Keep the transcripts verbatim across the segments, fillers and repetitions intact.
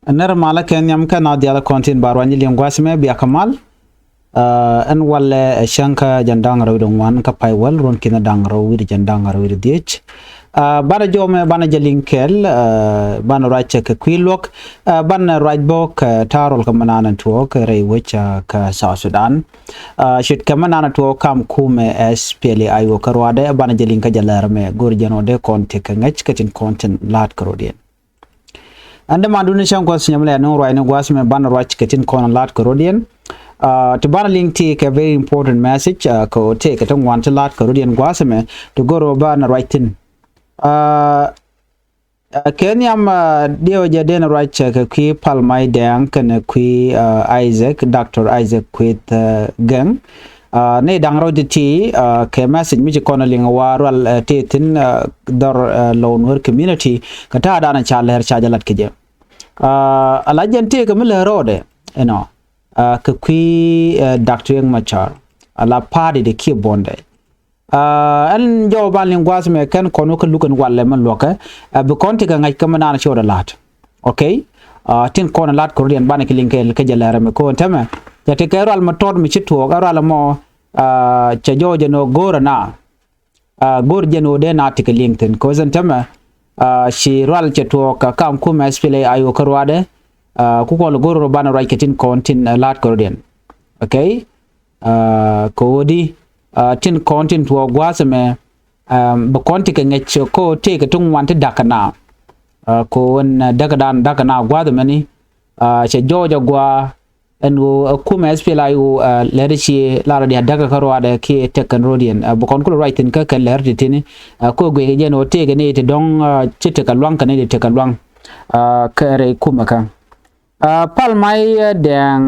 Nɛr malä kɛ nhiam kɛ naath diaal kɔn tin ba ruany liŋ gua̱a̱th mɛ bia kɛ mal. Ɛn walɛ ɛ cäŋ kä jɛn da̱ŋ rɛw wi̱cdɛ ŋuan kä pay wäl ruɔ̱n ki̱n da̱ŋ rɛw wi̱cdɛ jɛn da̱ŋ rɛw wi̱cdɛ dhiec. Banɛ jɔw mɛ banɛ jɛ liŋ kɛɛl, banɛ ruac kɛ kui̱ luɔ̱k, banɛ ruac bä kɛ ta̱a̱ rɔl kɛ mɛ naan tuɔɔk rɛy wec kä South Sudan. Ce̱tkɛ mɛ naan tuɔɔk kam kumɛ S P L A I O kä ruaadɛ banɛ jɛ liŋ kä jɛ lɛr mɛ go̱r jɛn ɔ dee kɔn ti kɛ ŋäc kä tin kɔn tin la̱a̱t kä rɔ̱diɛn. Ɛn däman duni cäŋ kuɔth nyam lɛ nuŋ ruac ni gua̱a̱th mɛ banɛ ruac kɛ tin kɔn la̱a̱t kä rɔ̱diɛn. Ti banɛ liŋ ti kɛ very important message kɛ ɔ tëëkɛ ti ŋuan ti la̱a̱t kä rɔ̱diɛn gua̱a̱th mɛ ti go̱r ɔ banɛ ruac thi̱n. Kɛ nhiam diɛw jɛ den ruac kɛ kui̱ Pal May Dɛŋ kɛnɛ kui̱ Isaac, Doctor Isaac Kueth Gɛŋ. Ni da̱ŋ rɛw ti ti kɛ message mi ci kɔn liŋ wa rual ti thi̱n dhɔr lɔw Nuer community kɛ ta̱a̱ danɛ ca lɛr ca jɛ lat kɛ jɛ. Ala jɛn tëëkɛ mi lɛr rɔɔdɛ ɛnɔ kɛ kui̱ Doctor Riek Machar ala party de kiɛ bondɛ. Ɛn jɔw ban liŋ gua̱a̱th mɛ kɛn kɔn wä kä luk ɛn walɛ mɛ luɔkɛ bi kɔn ti kɛ ŋa̱c kä mɛ naan ci ɣɔt ɛ la̱a̱t. Okay. Tin kɔn ɛ la̱a̱t kɛ rɔ̱diɛn banɛ ki liŋ kɛ jɛ lɛr ɛmɛ kɛ ɣän tɛmɛ. Cɛ ti kɛ rual mɛ tɔt mi ci tuɔɔk ɛ rual ɛmɔ cɛ jɔw jɛ nɔ go̱o̱rɛ na go̱o̱r jɛ nɔ dee na ti kɛ liŋ thi̱n kɛ ɣän tɛmɛ. Ci rual cɛ tuɔɔk kä kam kumɛ S P L A I O kä ruaadɛ. Ku kɔl go̱o̱r rɔ banɛ ruac kɛ tin kɔn tin la̱a̱t kɛ rɔ̱diɛn. Okay. Kɛ ɣöö di tin kɔn tin tuɔɔk gua̱a̱th ɛmɛ bi kɔn ti kɛ ŋäc kɛ ɣöö tëëkɛ ti ŋuan ti da̱k kɛ na. Kɛ ɣöö ɛn däk dan da̱k kɛ na gua̱a̱th ɛmɛ ni cɛ jɔɔc a gua̱a̱ ɛn ɣöö ɛ kumɛ S P L A I O lɛr ci lar a dia̱ däk kä ruaadɛ kiɛ tɛk kɛn rɔ̱diɛn bi kɔn kulɛ ruac thi̱n kä kɛ lɛr ti tini. Kɛ ɣöö guic kɛ jɛn ɣöö tëëkɛ ni ti dɔ̱ŋ ci tekɛ luaŋ kɛ ni ti tekɛ luaŋ kɛ rɛy kumɛ kä. Pal May Dɛŋ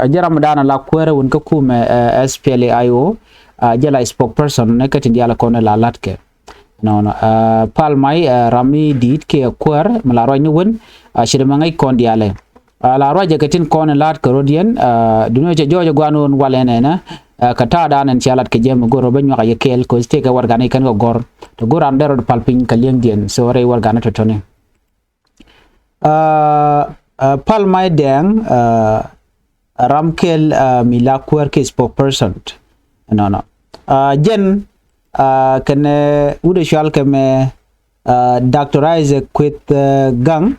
jɛ ram dan la kuäärä wun kä kumɛ S P L A I O jɛ la spokesperson ni kä tin diaal kɔn la latkɛ. Nɔnɔ Pal May ram mi di̱i̱t kiɛ kuäär mi la ruac ni wun ci dɛ mɛ ŋäc kɔn diaalɛ. La ruac jɛ kɛ tin kɔn in la̱a̱t kɛ rɔ̱diɛn. Dunia cɛ jɔɔc ɛ guan wun walɛ nɛnɛ kɛ ta̱a̱ dan in cia lat kɛ jɛ mi go̱r rɔ bä nyuak a yɛ kɛɛl kɛ tëëkɛ warɛgani kɛn kɛ gɔ̱r. Te go̱r ran dee rɔ pal piny kɛ li̱eŋdiɛn so rɛy warɛgani tɔ̱tɔ̱ni. Pal May Dɛŋ ram kɛl mi la kuäär kɛ spokesperson. Nɔnɔ jɛn kɛnɛ wut ɛ cual kɛ mɛ Doctor Isaac Kueth Gaŋ.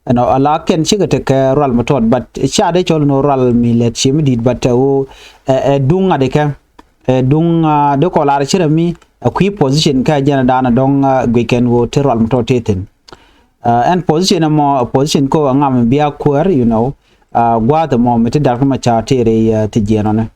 Ɛnɔ ala kɛn cikɛ tekɛ rual mi tɔt but ca dee cɔl nɔ rual mi lɛt ci mi di̱i̱t but ɛ ɣöö ɛ duŋ ŋa̱t ikɛ ɛ duŋ dee kɔ lar cirɛ mi ɛ kui̱ position kä jɛn dan dɔ̱ŋ guic kɛn ɣöö te rual mi tɔt te thi̱n. Ɛn position ɛmɔ position ko aŋa mi bia kuäär you know gua̱a̱th ɛmɔ mi ti da̱r kä ma ca tëë rɛy ti jiɛn ɔni.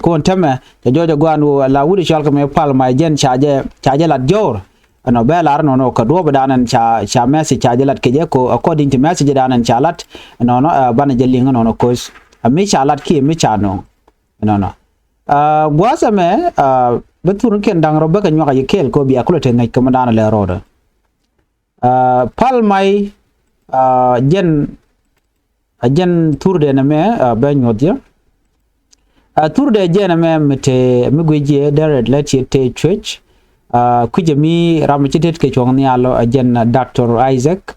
Ko̱n tɛmɛ cɛ jɔɔc ɛ gua̱a̱n ɣöö la wut ɛ cɔal kɛ mɛ Pal May jɛn ca jɛ ca jɛ lat jɔɔr. Ɛnɔ bɛ lar nɔnɔ kɛ duɔ̱ɔ̱p dan ɛn ca ca message ca jɛ lat kɛ jɛ ko according to message dan ɛn ca lat nɔnɔ banɛ jɛ liŋ nɔnɔ koc. Ɛ mi ca lat kiɛ mi ca nöŋ nɔnɔ. Gua̱a̱th ɛmɛ bä thurnikiɛn da̱ŋ rɔ bä kɛ nyuak a yi kɛɛl ko bia kulɛ te ŋäc kä mi dan lɛ rɔɔdɛ. Pal May jɛn a jɛn thurdɛ nɛ mɛ bɛ nyuɔth jɛ. Thurdɛ jɛn nɛ mɛ mi te mi guic jɛ dɛrɛ lɛ tiɛ te cuec. Kui̱cɛ mi ram mi ci tet kɛ cuɔ̱ŋ nhial a jɛn Doctor Isaac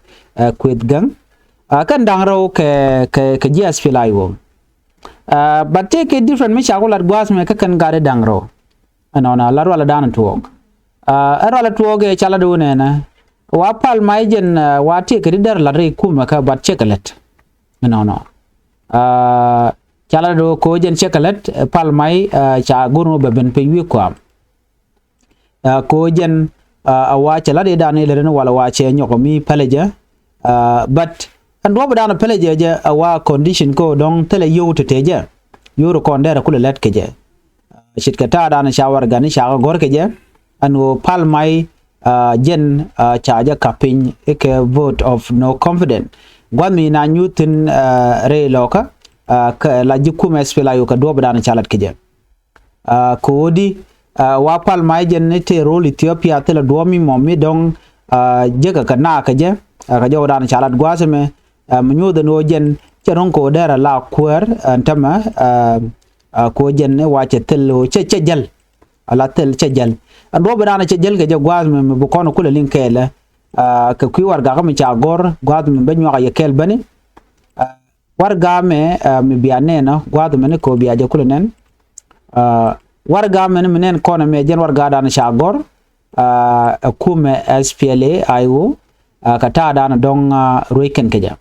Kueth Gaŋ. Kɛn da̱ŋ rɛw kɛ kɛ kɛ ji̱ S P L A I O. But tëë kɛ different mi ca ku lat gua̱a̱th mɛ kä kɛn gat i̱ da̱ŋ rɛw. Ɛnɔnɔ la rual dan tuɔɔk. Ɛ rual tuɔɔk ɛ ca lat wunɛ nɛ wa Pal May jɛn wa tëë kɛ ti dɛr lat rɛy kumɛ kä but cɛkɛ lät. Ɛnɔnɔ ca lat wä ko jɛn cɛkɛ lät Pal May ca go̱r mɔ bɛ ben piny wi̱i̱ kuam. Ko jɛn a wa cɛ lat i̱ dan ilɛ rin wala wa cɛ nyɔk mi pɛlɛ jɛ. But ɛn duɔp dan pɛlɛ jɛ jɛ a wa condition ko dɔŋ thilɛ yow tete jɛ. Yow ri kɔn dɛrɛ kulɛ lɛt kɛ jɛ. Ce̱tkɛ ta̱a̱ dan ca warɛgani ca kɛ gɔ̱r kɛ jɛ ɛn ɣöö Pal May jɛn ca jɛ kap piny ikɛ vote of no confidence. Gua̱th mi na nyuth thi̱n rɛy lɔkä kɛ la ji̱ kumɛ S P L A I O kɛ duɔp dan ca lat kɛ jɛ. Kɛ ɣöö di wa Pal May jɛn ni tëë rol Ethiopia thilɛ duɔ̱ɔ̱p mi mɔ mi dɔ̱ŋ jekɛ kɛ naak kɛ jɛ kɛ jɔwdan ca lat gua̱a̱th ɛmɛ. Mi nyuuth ɛn ɣöö jɛn cɛ ro̱ŋ kɛ ɣöö dɛrɛ la kuäär ɛn tämɛ. Kɛ ɣöö jɛn ni wa cɛ thil ɣöö cɛ cɛ jäl. Ala thil cɛ jäl ɛn duɔ̱ɔ̱p ɛn cɛ jäl kɛ jɛ gua̱a̱th ɛmɛ mi bi kɔn kulɛ liŋ kɛɛlɛ. Kɛ kui̱ warɛgakä mi ca gɔ̱r gua̱a̱th ɛmɛ bä nyuak a yɛ kɛɛl bäni. Warɛga mɛ, ah, mi bia nɛn ɔ gua̱a̱th mɛni kɛ ɣöö bia jɛ kulɛ nɛn. Ah, warɛga mɛni mi nɛn kɔn ɛmɛ jɛn warɛga dan ca gɔ̱r, ah, ɛ kumɛ S P L A I O, ah, kɛ ta̱a̱ dan dɔ̱ŋ, ah, ruec kɛn kɛ jɛ.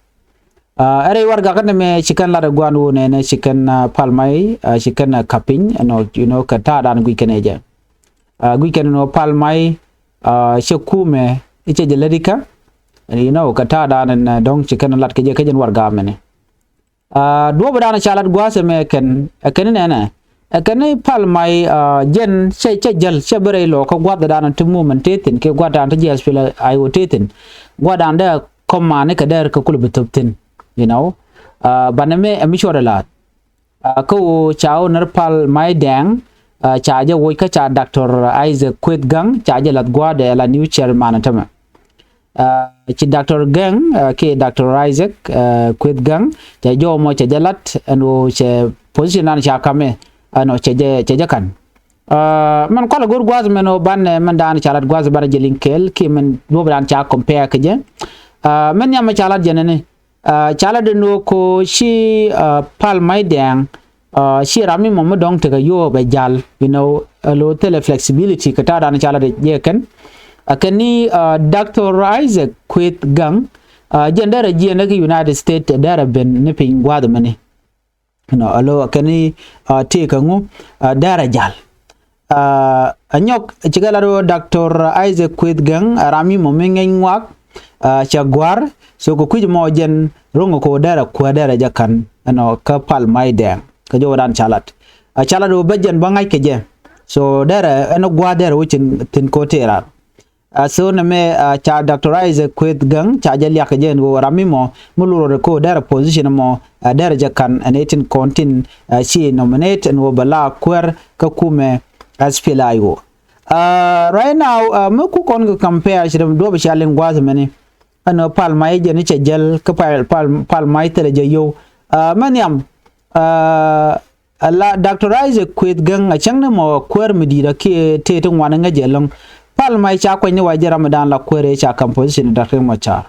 Ah, ɛ rɛy warɛga kɛn ɛmɛ ci kɛn lat ɛ gua̱a̱n wunɛ nɛ ci kɛn, ah, pal may, ah, ci kɛn, ah, ka̱p piny ɛnɔ, you know, kɛ ta̱a̱ dan guic kɛn ɛ jɛ. Ah, guic kɛn ɛnɔ pal may, ah, cɛ kumɛ i̱ cɛ jɛ lätikä, you know, kɛ ta̱a̱ dan ɛn, ah, dɔ̱ŋ ci kɛn lat kɛ jɛ kä jɛn warɛga mɛni. Ah, duɔ̱ɔ̱p dan ca lat gua̱a̱th ɛmɛ kɛn ɛ kɛn nɛnɛ ɛ kɛn i̱ pal may, ah, jɛn cɛ, cɛ jäl cɛ bi rɛy lɔ kä gua̱a̱th dan ti movement ti thi̱n kɛ gua̱a̱th dan ti jiɛth pil a iwä ti thi̱n gua̱a̱th dan dee kɔmani kɛ dɛr kɛ kulɛ bi thop thi̱n, you know. Ah, banɛ mɛ ɛ mi cuɔt ɛ la̱a̱t. Ah, kä ɣöö ca ɣöö nɛr pal may dɛŋ, ah, ca jɛ woc kä ca Doctor Isaac Kueth Gaŋ ca jɛ lath gua̱a̱dɛ la new chairman tämɛ. Ah, ci Doctor Gaŋ, ah, kiɛ Doctor Isaac, ah, Kueth Gaŋ cɛ jɔw mɔ cɛ jɛ lat ɛn ɣöö cɛ position dan ca kamɛ ɛn ɣöö cɛ jɛ, cɛ jɛ ka̱n. Ah, mɛn kualɛ go̱r gua̱a̱th mɛn ɣöö banɛ mɛn dan ca lat gua̱a̱th banɛ jɛ liŋ kɛɛl kiɛ mɛn duɔ̱ɔ̱p dan ca compare kɛ jɛ. Ah, mɛn nhiam mɛ ca lat jɛ nɛni. Ah, ca lat ɛn ɣöö ko ci, ah, pal may dɛŋ, ah, ci ram mi mɔ mi dɔ̱ŋ tekɛ yio̱w bɛ jal, you know, ɛ lo̱ thilɛ flexibility kɛ ta̱a̱ dan ca lat jɛ kɛn. Ah, kɛn ni, ah, Doctor Isaac Kueth Gaŋ, ah, jɛn derɛ jiɛn kä United States derɛ ben ni piny gua̱a̱th mɛni. Nɔ, alo kɛn i̱, ah, tëëkä ŋu, ah, dɛrɛ jal. Ah, anyɔk cikɛ lat ɣöö Doctor Isaac Kueth Gaŋ, ah, ram mi mɔ mi ŋɛny ŋuak, ah, cɛ gua̱r, so kɛ kui̱c mɔ jɛn ro̱ŋ kɛ ɣöö dɛrɛ kuäär dɛrɛ jɛ ka̱n ɛnɔ kä pal may dɛŋ. Kä jɔwä dan ca lat. Ah, ca lat ɣöö bä jɛn bä ŋa̱c kɛ jɛ. So dɛrɛ ɛn gua̱a̱r dɛrɛ wä cin thi̱n kɛ ɣöö tëë raar. Ah, so nɛmɛ, ah, ca Doctor Isaac Kueth Gaŋ ca jɛ liak kɛ jɛ ɛn ɣöö ram mi mɔ mi lurɔ rɛ ko dɛrɛ position mɔ, ah, dɛrɛ jɛ ka̱n ɛn ɛ tin kɔn tin, ah, ci nominate ɛn ɣöö bɛ la kuäär kä kumɛ S P L A I O. Ah, right now, ah, mi ku kɔn kɛ compare ci dee duɔ̱ɔ̱p ca liŋ gua̱a̱th mɛni. Ɛn ɣöö pal may jɛn cɛ jäl kä pal, pal, pal may thilɛ jɛ yio̱w. Ah, mɛ nhiam, ah, Ala Doctor Isaac Kueth Gaŋ a cäŋ ni mɔ kuäär mi di̱i̱t a kiɛ tëë ti ŋuan ŋäc ɛlɔ̱ŋ. Pal may ca kuany ni wa jɛ ram mi dan la kuäär ëë ca composition Doctor Machar.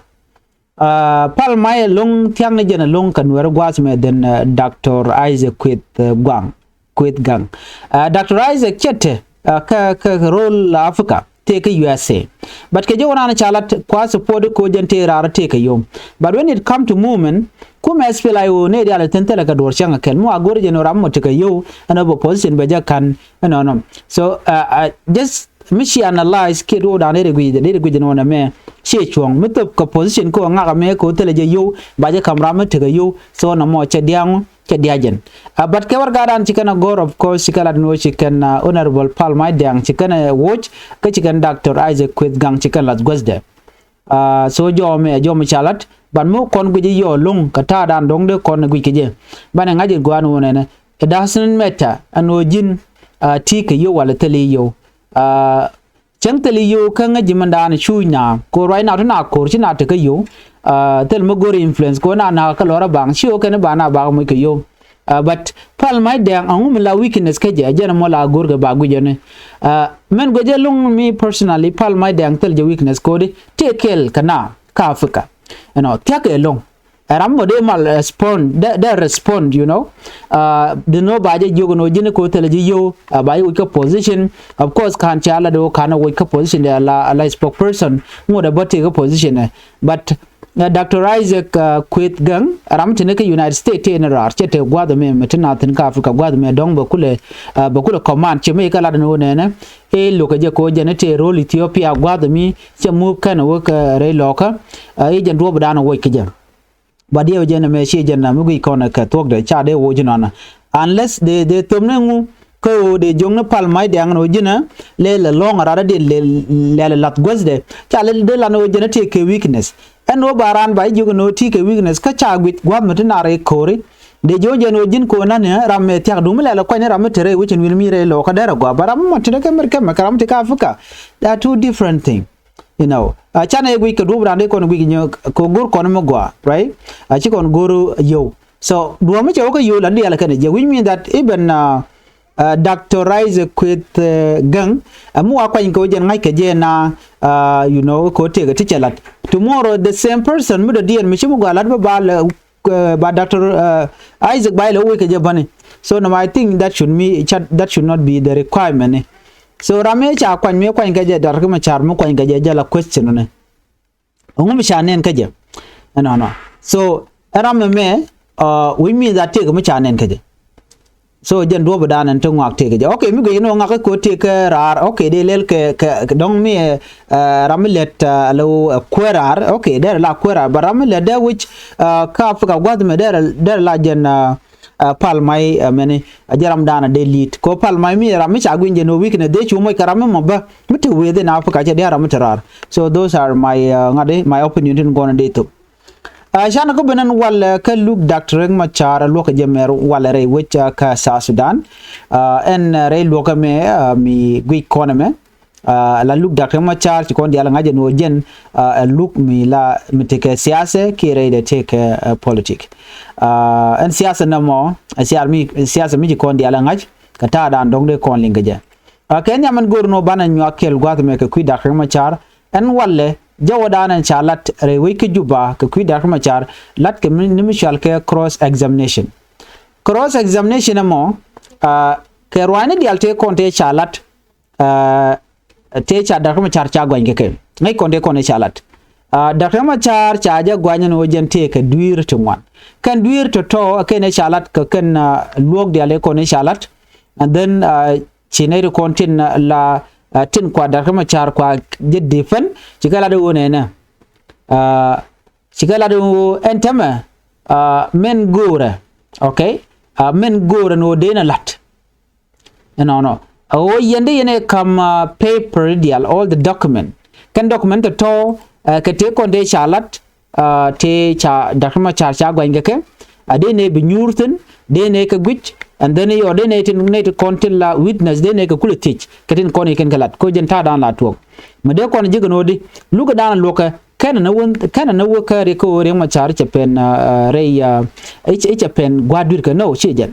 Ah, pal may ɛlɔ̱ŋ thia̱ŋ ni jɛn ɛlɔ̱ŋ kɛ nuɛɛri gua̱a̱th mɛ dhen, ah, Doctor Isaac Kueth, ah, Gaŋ. Kueth Gaŋ. Ah, Doctor Isaac cɛ te, ah, kä, kä, kä rol Africa. Tëë kä U S A. But kɛ jɛ wä raan ca lat kua support ko jɛn tëë raar tëë kɛ yom. But when it come to movement, kumɛ S P L A I O ni diaal thi̱n thilɛ kɛ duɔ̱ɔ̱r cäŋ kɛ kɛl. Mi wa go̱r jɛn ram mɔ tekɛ yio̱w ɛn ɔ bɛ position bɛ jɛ ka̱n ɛnɔnɔ. So, uh, uh, just mi ci analyze kiɛ duɔ̱ɔ̱r dan rɛy guic, rɛy guic ɛn ɣöö nɛmɛ ciɛ cuɔ̱ŋ. Mi thop kɛ position ko ŋak ɛmɛ ko thilɛ jɛ yio̱w ba jɛ ka̱m ram mi tekɛ yio̱w. So nɔmɔ cɛ diaŋu. Cɛ dia̱a̱ jɛn. Ah, but kɛ warɛga dan ci kɛn a gɔ̱r, of course, ci kɛn lat ni wä ci kɛn, ah, Honorable Pal May Dɛŋ ci kɛn a woc, kä ci kɛn Doctor Isaac Kueth Gaŋ ci kɛn lath guäthdɛ. Ah, so jɔmɛ, jɔmɛ ca lat, but mi kɔn guic i̱ yɔ lo̱ŋ kɛ ta̱a̱ dan dɔ̱ŋ dee kɔn guic kɛ jɛ. Banɛ ŋa̱c in gua̱a̱n wä nɛnɛ. It doesn't matter ɛn ɣöö ji̱n, ah, ti kɛ yio̱w walɛ thil i̱ yio̱w. Ah, Cäŋ thil i̱ yio̱w kä ŋäc ji̱ mɛn da̱a̱n cuuc na. Ko ruac na tɔ na ko̱r ci na tekä yio̱w. Ah, thil mi go̱r influence ko na na kä lɔr a baŋ ci ɣöö kɛn i̱ ba na bak moc kɛ yio̱w. Ah, but Pal May Dɛŋ aŋu mi la weakness kä jɛ, jɛn ɛmɔ la go̱r kɛ ba guic ɛn i̱. Ah, mɛn guic ɛ luŋ mi personally Pal May Dɛŋ thil jɛ weakness kodi tëë kɛl kɛ na kä Africa. Ɛnɔ thia̱k ɛ luŋ. Ɛ ram mɔ dee mal respond, dee, dee respond, you know. Ah, di nɔ ba jɛ jiök nɔ ji̱n ko thilɛ ji̱ yio̱w, ah, ba jɛ woc kä position. Of course, kan ca la dee wä kan woc kä position dee la, la spokesperson. Ŋot ɛ bä tëë kä position ɛ. But, ah, Doctor Isaac, ah, Kueth Gaŋ, ram tini kä United States tëë ni raar, cɛ tëë gua̱th mi, mi ti na thin kä Africa gua̱th mi dɔ̱ŋ bɛ kulɛ, ah, bɛ kulɛ command, cɛ mi kä lat ni wä nɛnɛ. Ɛ lo̱kɛ jɛ ko jɛn tëë rol Ethiopia gua̱th mi, cɛ move kɛn wä kɛ rɛy lɔkä, ah, i̱ jɛn duɔ̱ɔ̱p dan woc kä jɛ. But yɛ jɛn ɛmɛ ci jɛn na mi guic kɔn kɛ thuɔ̱kdɛ ca dee woc inɔnɔ. Unless dee, dee thömni ŋu kä ɣöö dee jiökni Pal May Dɛŋ ɛn ɣöö ji̱n ɛ lɛ lɛ lɔ̱ŋ ɛ rat ɛ dee lɛ, lɛ lɛ lath guäthdɛ. Ca lɛ dee lan ɣöö jɛn ɛ tëë kɛ weakness. Ɛn ɣöö ba raan ba jiök ɛn ɣöö tëë kɛ weakness kä ca guic gua̱th mi ti nar ɛ ko̱ri. Dee jiök jɛn ɣöö ji̱n ko̱ nani ram mɛ thia̱k duŋ mi lɛ lɛ kuany ni ram mi te rɛy wecin wi̱n mi rɛy lɔkä dɛr ɛ gɔaa. But ram mi mɔ ti dee kɛ mɛr kɛ mɛ kɛ ram ti kä Africa. They are two different thing. You know, ah, canɛ guic kɛ duɔ̱ɔ̱p raan dee kɔn guic kɛ nyɛ kɛ go̱r kɔn mi gɔaa, right? Ah, ci kɔn go̱r yio̱w. So duɔ̱ɔ̱p mi cɛ wä kä yio̱w la diaal kɛn jɛ, which mean that even, ah, ah, Doctor Isaac Kueth, eh, Gaŋ, ah, mi wa kuany kɛ wä jɛn ŋa̱c kɛ jɛ na, ah, you know, kɛ wä tëëkɛ ti cɛ lat. Tomorrow the same person mi dɔ̱diɛn mi ci mi gɔaa lat bä ba lɛ ba Doctor Isaac ba ilɛ wec kɛ jɛ bäni. So nɔmɔ, I think that should me that should not be the requirement ni. So ram mi ca kuany mi kuany kɛ jɛ Doctor Riek Machar mi kuany kɛ jɛ jɛ la question ni. Ɛŋu mi ca nɛn kä jɛ? Ɛnɔnɔ. So ɛ ram mi mɛ, uh, which means that tëëk mi ca nɛn kä jɛ. So jɛn duɔ̱ɔ̱p dan ɛn ti ŋuak tëëk kä jɛ. Okay, mi guic ni wä ŋak kä ko̱ tëëk kä raar. Okay, dee lɛl kɛ kɛ dɔ̱ŋ mi ɛ ram mi lɛt a lɛ wä kuäär raar. Okay, dee la kuäär raar. But ram mi lɛt dee wi̱c kä Africa gua̱th mɛ dee la jɛn Pal Mai mɛni a jɛ ram dan a dee lead. Ko̱ Pal Mai mi ram mi ca gui̱ny jɛ ni wä weakness dee cu moc kɛ ram mi mɔ bä mi te within Africa cɛ dee ram mi te raar. So those are my ŋa̱t di my opinion tin gɔn a dee thop. Canɛ kä ben ɛn walɛ kä luk Doctor Riek Machar luɔ̱k kɛ jɛ mɛr walɛ rɛy wec kä South Sudan. Ɛn rɛy luɔ̱k ɛmɛ mi guic kɔn ɛmɛ. La luk Doctor Riek Machar ci kɔn diaal ŋa̱c ɛn ɣöö jɛn ɛ luk mi la mi tekɛ siasa kiɛ rɛy dɛ tekɛ politik. Ɛn siasa nɛmɔ ɛ siasa mi ci kɔn diaal ŋa̱c kɛ ta̱a̱ dan dɔ̱ŋ dee kɔn liŋ kɛ jɛ. Kɛ nhiam ɛn go̱o̱r ɛn ɣöö banɛ nyuak kɛl gua̱th ɛmɛ kɛ kui̱ Doctor Riek Machar. Ɛn walɛ jɛ wä da̱a̱n ɛn ca lat rɛy wec kä Juba kɛ kui̱ Doctor Riek Machar lat kɛ ni mi cɔal kɛ cross examination. Cross examination ɛmɔ kɛ ruaacni diaal tëë kɔn tëë ca lat tëë ca Doctor Riek Machar ca guany kɛ kɛ ŋäc kɔn tëë kɔn tëë ca lat. Doctor Riek Machar ca jɛ guany ɛn ɣöö jɛn tëë kɛ dui̱r ti ŋuan. Kɛn dui̱r tɔ̱tɔ̱ kɛn ëë ca lat kɛ kɛn luɔ̱ɔ̱k diaal ëë kɔn ëë ca lat. And then ci nɛy ti kɔn tin la tin kua Doctor Riek Machar kua jɛ defend ci kɛ lat i̱ ɣöö nɛnɛ ci kɛ lat i̱ ɣöö ɛn tämɛ mɛn go̱o̱rɛ. Okay. Mɛn go̱o̱rɛ ni ɣöö dee nɛ lat ɛnɔnɔ. A ɣöö yɛn dee yɛn ɛ kam paper diaal all the document. Kɛn document tɔ̱tɔ̱ kɛ tëë kɔn dee ca lat tëë ca Doctor Riek Machar ca guany kɛ kɛ. A dee nɛ bi nyuur thi̱n dee nɛ kɛ guic. And then yɔ dee nɛ tin nɛ ti kɔn tin la witness dee nɛ kɛ kulɛ thiec kɛ tin kɔn i̱ kɛn kɛ lat ko̱ jɛn ta̱a̱ da̱a̱n la tuɔɔk. Mɛ dee kɔn ji̱ kɛ no̱o̱di lukɛ da̱a̱n luɔ̱kɛ kɛnɛ ni wä kɛnɛ ni wä kä Riek kä ɣöö Riek Machar cɛ pɛn rɛy i̱ cɛ pɛn gua̱a̱r dui̱r kɛ nɔ ci jɛn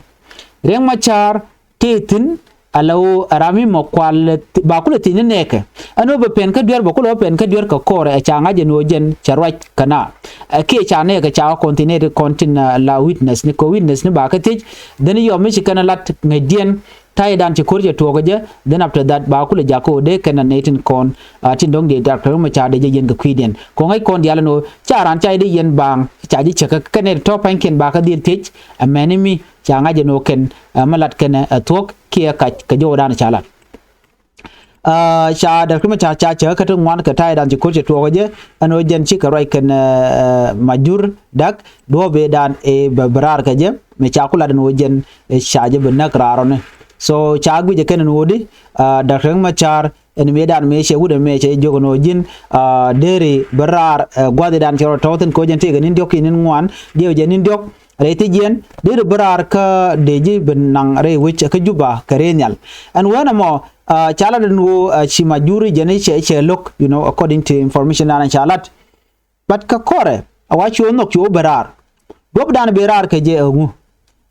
Riek Machar tëë thi̱n. Ala ɣöö ɛ ram mi mɔ kual ba kulɛ thi̱n ni nɛɛkɛ ɛn ɣöö bɛ pɛn kä duer bɛ kulɛ bä pɛn kä duer kɛ kɔrɛ ɛ ca ŋa̱c ɛn ɣöö jɛn cɛ ruac kɛ na. Ɛ kiɛ ca nɛɛkɛ ca kɔn thi̱n nɛɛkɛ kɔn tin la witness ni kɛ witness ni ba kä thiec. Then yɔ mi ci kɛn lat ŋäcdiɛn ta̱yɛ dan ci ko̱r cɛ tuɔɔk kä jɛ. Then after that ba kulɛ jakä ɣöö dee kɛn a nɛy tin kɔn tin dɔ̱ŋ dee Doctor Riek Machar dee jɛ yɛn kɛ kui̱diɛn kɔn ŋäc kɔn diaal ɛn ɣöö ca raan ca jɛ dee yɛn baaŋ ca ji̱ cɛ kä kɛn nɛy tɔ̱ pa̱ny kiɛn ba kä dhil thiec. Ɛ mɛni mi ca ŋa̱c ɛn ɣöö kɛn ɛ mi lat kɛn ɛ thuɔ̱k kiɛ kac kɛ jɔwdan ca lat. Ca Doctor Riek Machar ca cɛ kä ti ŋuan kɛ ta̱yɛ dan ci ko̱r cɛ tuɔɔk kä jɛ ɛn ɣöö jɛn cikɛ ruac kɛn Majur Dak duɔ̱ɔ̱p ëë dan ëë bɛ raar kɛ jɛ mɛ ca ku lat ɛn ɣöö jɛn ca jɛ bi näk raar ɔni. So ca guic ɛ kɛn ɛn ɣöö di Doctor Riek Machar ɛn mëë dan mëë cɛ wut ɛmɛ cɛ jiök ɛn ɣöö ji̱n deri bi raar gua̱thidan cɛ rɔ tɔ̱ thi̱n kɛ ɣöö jɛn tëëkɛ ni̱n diɔ̱k kiɛ ni̱n ŋuan diɛw jɛ ni̱n diɔ̱k. Rɛy thiec jiɛn deri bi raar kä dee ji̱ bi naŋ rɛy wec kä Juba kɛ rɛy nhial. Ɛn wee nɔmɔ ca lat ɛn ɣöö ci Majur jɛn cɛ cɛ lo̱k you know according to information dan ca lat. But kä kɔrɛ a wa cu nhɔk cu wä ben raar. Duɔ̱p dan ben raar kɛ jɛ ɛŋu?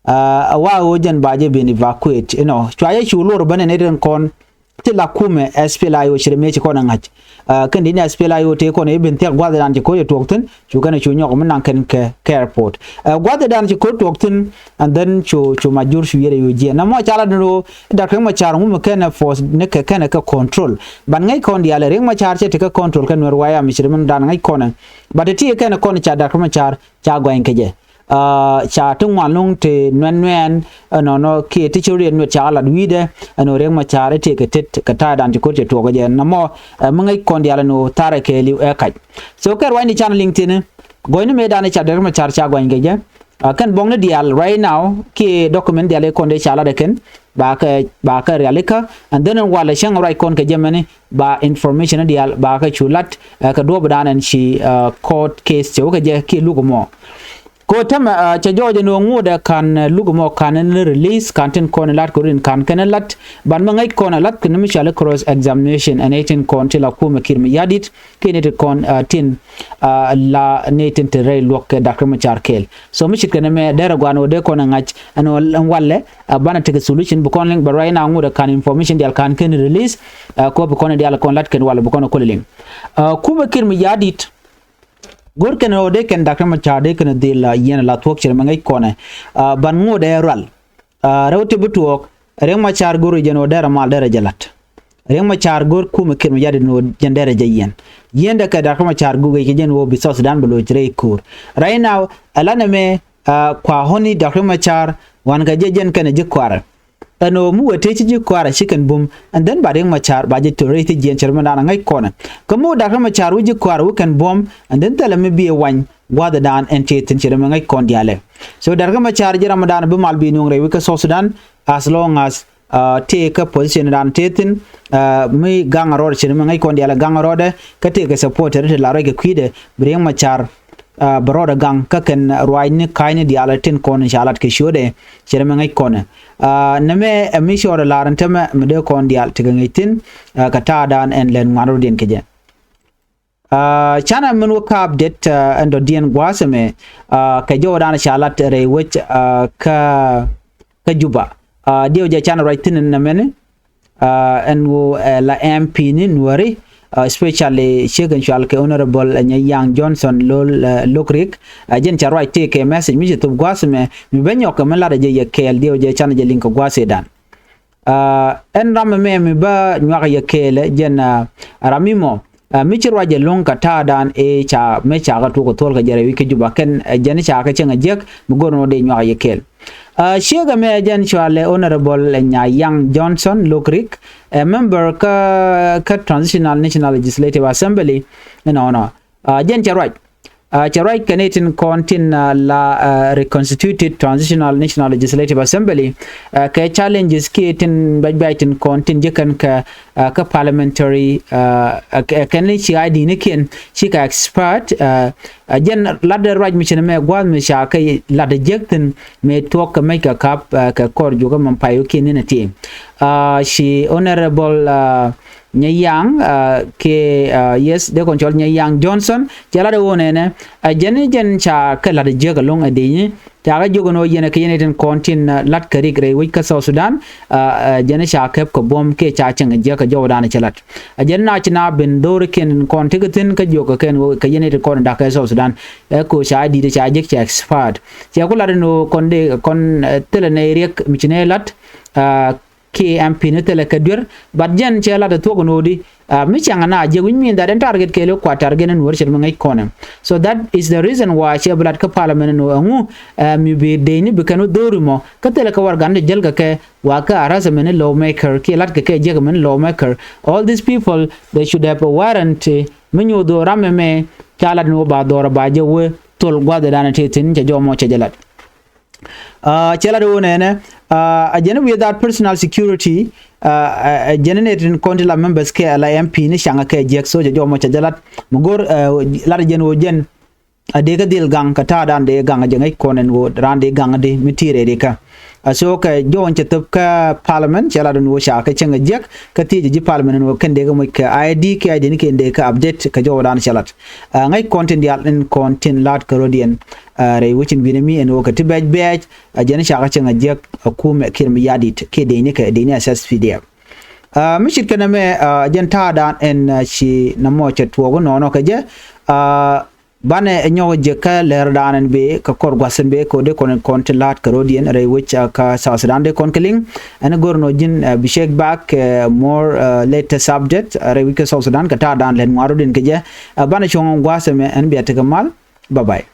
A wa ɣöö jɛn ba jɛ ben evacuate inɔ cua jɛ cu luɔr ben ɛn ɛ rin kɔn. Ti la kumɛ S P L A I O ci rɛ mëë ci kɔn ɛ ŋa̱c. Kɛn di ni S P L A I O tëë kɔn ɛ ben thiak gua̱th dan ci ko̱r jɛ tuɔɔk thi̱n cu kɛn ɛ cu nyɔk mi naŋ kɛn kɛ airport. Gua̱th dan ci ko̱r tuɔɔk thi̱n. And then cu cu Majur cu yɛrɛ yu jiɛn na mɔ ca la dun ɣöö Doctor Riek Machar ŋu mi kɛn ɛ force ni kɛ kɛn ɛ kɛ control. Ban ŋäc kɔn diaal ɛ Riek Machar cɛ ti kɛ control kɛ Nuɛr White Army ci rɛ mi dan ŋäc kɔn ɛ. But ti kɛn kɔn ca Doctor Riek Machar ca guany kɛ jɛ. Ca ti ŋuan lo̱ŋ ti nuɛn nuɛn ɛnɔnɔ kiɛ ti ci riɛn nuɛt ca lat wi̱i̱dɛ. Ɛn ɣöö Riek Machar ɛ tëëkɛ tet kɛ ta̱a̱ dan ci ko̱r cɛ tuɔɔk kɛ jɛ nɔmɔ. Mi ŋäc kɔn diaal ɛn ɣöö tha̱a̱rɛ kɛɛliw ɛ kac. So kɛ ruacni can liŋ thi̱n gɔ̱nyni mëë dan ca Doctor Riek Machar ca guany kɛ jɛ. Kɛn buɔ̱ŋni diaal right now kiɛ document diaal ëë kɔn dee ca lat ɛ kɛn ba kɛ ba kɛ rialikä. And then ɛn walɛ cäŋ ruac kɔn kɛ jɛ mɛni ba information diaal ba kɛ cu lat kɛ duɔ̱ɔ̱pdan ɛn ci court case cɛ wä kɛ jɛ kiɛ luk mɔ. Kɛ tämɛ cɛ jɔɔc ɛn ɣöö ŋotdɛ ka̱n luk mɔ ka̱n ɛn release ka̱n tin kɔn lat kɛ rin ka̱n kɛn lat. Ban mi ŋäc kɔn ɛ lat kɛ ni mi cɔal i̱ cross examination ɛn ɛ tin kɔn ti la kumɛ Kiir Mayardit. Kiɛ ni ti kɔn tin la ni tin ti rɛy luɔk kɛ Doctor Riek Machar kɛɛl. So mi cit kɛn ɛmɛ derɛ guan ɣöö dee kɔn ɛ ŋa̱c ɛn walɛ banɛ tekɛ solution bi kɔn liŋ bɛ ruac na ŋot ɛ ka̱n information diaal ka̱n kɛn release. Kɔ bi kɔn diaal kɔn lat kɛn walɛ bi kɔn ɛ kuɔl liŋ. Kumɛ Kiir Mayardit Go̱r kɛn ɣöö dee kɛn Dak Riek Machar dee kɛn dhil yiɛn la thuɔ̱k cɛ rɛ mi ŋäc kɔnɛ. Ban ŋot ɛ rual rɛw ti bi tuɔɔk. Riek Machar go̱r jɛn ɣöö derɛ mal derɛ jɛ la̱t. Riek Machar go̱r kumɛ Kiir Mayardit ni ɣöö jɛn derɛ jɛ yiɛn. Yiɛn dɛ kɛ Dak Riek Machar go̱r kɛ jɛn ɣöö bi South Sudan bi loc rɛy ko̱r. Right now ɛ la nɛmɛ kua ɣɔni Dak Riek Machar wan kɛ jɛ jɛn kɛn ɛ ji̱ kuarɛ. Ɛn ɣöö mi wee tëë ci ji̱ kua̱rä ci kɛn buɔ̱m, and then ba Riek Machar ba jɛ töl rɛy thiec jiɛn cɛ rɛ mi da̱a̱n ŋäc kɔnɛ. Kä mi wä Dak Riek Machar wä ji̱ kua̱rä wä kɛn buɔ̱m, and then thilɛ mi bi ɛ wany gua̱a̱th ɛ da̱a̱n ɛn tëë thi̱n cɛ rɛ mi ŋäc kɔn diaalɛ. So Dak Riek Machar ji̱ ram mi da̱a̱n bi mal bi nuɔ̱ŋ rɛy wä kä South Sudan, as long as tëë kä position da̱a̱n tëë thi̱n, mi gaŋ rɔɔdɛ cɛ rɛ mi ŋäc kɔn diaalɛ gaŋ rɔɔdɛ kä tëë kɛ supporter te la ruac kɛ kui̱dɛ bi Riek Machar bɛ rɔɔdɛ gaŋ kä kɛn ruaacni ka̱a̱cni diaal tin kɔn ca lat kɛ ciötdɛ cɛ rɛ mi ŋäc kɔnɛ. Nɛmɛ ɛ mi cɔɔdɛ la̱r ɛn tämɛ mi dee kɔn diaal tekɛ ŋäc thi̱n kɛ ta̱a̱dan ɛn lɛn ŋuan rɔ̱diɛn kɛ jɛ. Canɛ min wä ka̱a̱p det ɛn dɔ̱diɛn gua̱a̱th ɛmɛ kɛ jɔwdan ca lat rɛy wec kä kä Juba. Diɛw jɛ canɛ ruac thi̱n ɛn nɛmɛni. Ɛn ɣöö la M P ni Nuääri, especially ciek in cual kɛ Honorable Nyayaŋ Johnson Lol Lokrik. Jɛn ca ruac tëëkɛ message mi ci thop gua̱a̱th ɛmɛ mi bä nyɔk kɛ mi latdɛ jɛ yɛ kɛɛl diɛw jɛ canɛ jɛ liŋ kɛ gua̱a̱th ëëdan. Ɛn ram ɛmɛ mi bä nyuak yɛ kɛɛl ɛ jɛn ram mi mɔ mi ci ruac jɛ lo̱ŋ kɛ ta̱a̱dan ëë ca mi ca kɛ tuɔk kɛ thuɔl kɛ jɛ rɛy wi̱c kä Juba kɛn jɛn ca kɛ cäŋ ɛ jiäk mi go̱r ni wä dee nyuak yɛ kɛɛl. Ciek ɛmɛ jɛn cualɛ Honorable Nyayaŋ Johnson Lokrik, ɛ member kä kä Transitional National Legislative Assembly. Inɔnɔ jɛn cɛ ruac cɛ ruac kɛn itin kɔn tin la reconstituted Transitional National Legislative Assembly kɛ challenges kiɛ tin bɛc bɛc tin kɔn tin ji̱ kɛn kɛ kä parliamentary kɛn ci a dinikiɛn ci kɛ expert. Jɛn latdɛ ruac mi cin mɛ gua̱a̱th mi ca kɛ latdɛ jiäk thi̱n mi tuɔk kɛ mec kɛ kap kɛ kɔr jukä mɛ pay wä kiɛn ni nɛ ti. Ci Honorable Nyayaŋ kɛ, yes, dee kɔn cɔl Nyayaŋ Johnson cɛ latdɛ wä nɛnɛ. Jɛn jɛn ca kɛ latdɛ jiäk ɛlɔ̱ŋ ɛ dee nyi ca kɛ jiök ɛn ɣöö yɛn ɛ kɛ yɛn itin kɔn tin lat kɛ rik rɛy wec kä South Sudan. Jɛn ca kɛp kɛ buɔ̱m kiɛ ca cieŋ ɛ jiäk kɛ jɔwdan cɛ lat. Jɛn na ci na ben dho̱rikiɛn kɔn tekɛ thi̱n kä jiök kɛ kɛn ɣöö kɛ yɛn itin kɔn dak kɛ South Sudan. Ɛ ko ca di̱t ca jiäk ca expert cɛ ku lat ɛn ɣöö kɔn dee kɔn thilɛ nɛy riɛk mi ci nɛy lat kiɛ M P ni thilɛ kɛ duer. But jɛn cɛ lat ɛ thuɔ̱k ɛn ɣöö di mi cäŋ na jiäk, which mean that ɛn target kɛɛl kua target ɛn wär cɛ mi ŋäc kɔnɛ. So that is the reason why cɛ bi lat kä parliament ɛn ɣöö ɛŋu mi bi dee ni bi kɛn wä dho̱ri mɔ kä thilɛ kɛ warɛgakni jäl kɛ kɛ wa kä harassment ni lawmaker kiɛ lat kɛ kɛ jiäk mɛn lawmaker. All these people, they should have a warrant. Mi nyoth ɣöö ram ɛmɛ ca lat ni wä ba dhɔr ba jɛ wä thol gua̱thdan tëë thi̱n cɛ jɔmɔ cɛ jɛ lat. Cɛ lat wä nɛnɛ a jɛn without personal security. Jɛn ni tin kɔn ti la members kɛ la M P ni caŋ kɛ jiäk, so cɛ jɔmɔ cɛ jɛ lat mi go̱r lat jɛn wä jɛn a dee kä dhil gaŋ kɛ ta̱a̱dan dee gaŋ jɛ ŋäc kɔn ɛn wä raan dee gaŋ di mi ti rɛy rikä. A so kɛ jɔwän cɛ thop kä parliament cɛ lat ɛn wä ca kɛ cäŋ jiäk kä thiec ji̱ parliament ɛn wä kɛn dee kä moc kɛ I D kɛ I D ni kɛn dee kä update kɛ jɔwdan cɛ lat. Ŋäc kɔn tin diaal in kɔn tin la̱t kä rɔ̱diɛn rɛy wecin binɛ mi ɛn ɣöö kɛ ti bɛc bɛɛc. Jɛn ca kä cäŋ jiäk kumɛ Kiir Mayardit kiɛ dee ni kɛ dee ni S S P D F. Mi cit kɛn ɛmɛ jɛn ta̱a̱dan ɛn ci nɔmɔ cɛ tuɔɔk inɔnɔ kɛ jɛ. Banɛ ɛ nyɔk jɛ kä lɛr dan ɛn bee kä kɔr gua̱th ɛn bee kɛ wä dee kɔn kɔn ti la̱t kɛ rɔ̱diɛn rɛy wec kä South Sudan dee kɔn kɛ liŋ. Ɛn go̱r nɔ ji̱n bi check back more latest update rɛy wec kä South Sudan kɛ ta̱a̱ dan lɛt ŋuan rɔ̱diɛn kɛ jɛ. Banɛ cuɔ̱ŋ gua̱th ɛmɛ ɛn bia tekɛ mal. Bye bye.